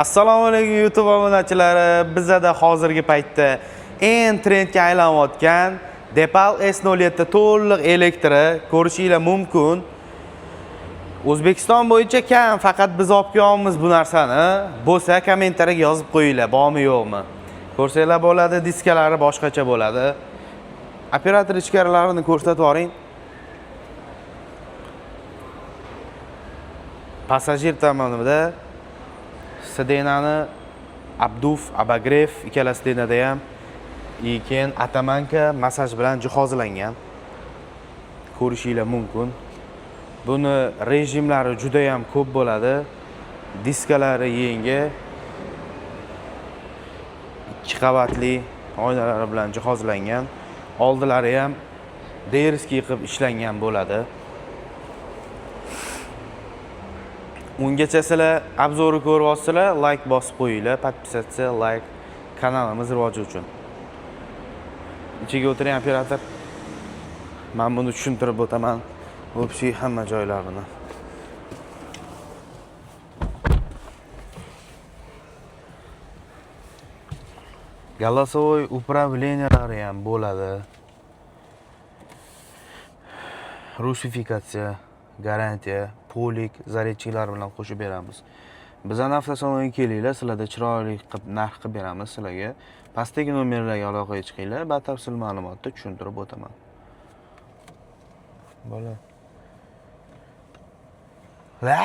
Assalomu alaykum, YouTube obunachilari. Bizada hozirgi paytda eng trendga aylanayotgan Deepal S07 to'liq elektri ko'rishinglar mumkin. O'zbekiston bo'yicha kam, faqat biz olib kelyapmiz bu narsani. Bo'lsa, kommentariyaga yozib qo'yinglar, bormi, yo'qmi. Ko'rsanglar bo'ladi, diskalari boshqacha bo'ladi. Operator, ichkarilarini ko'rsatib yuboring. Passajir tomonida сиденья ni обдув, обогрев ikkala сиденья da ham и keyin оттоманка, massaj bilan jihozlangan. Ko'rishinglar mumkin. Buni rejimlari juda ham ko'p bo'ladi. Diskalari yangi. Ikki qavatli oynalari bilan jihozlangan. Oldilari ham дерзкий qilib ishlangan bo'ladi. Ungacha sizlar обзор ni ko'ryapsizlar, layk bosib qo'yinglar, подписаться, layk kanalimiz rivoji uchun. Ichiga o'tiring, operator. Men buni tushuntirib o'taman. Общий hamma joylarini. Голосовой управления lari ham bo'ladi. Русификация, garantiya, полик, зарядчик lar bilan qo'shib beramiz. Bizani avtosalonga kelinglar, sizlarda chiroyli qilib narx qilib beramiz sizlarga. Pastdagi nomerlarga aloqaga chiqinglar, batafsil ma'lumotda tushuntirib o'taman. Bola. La!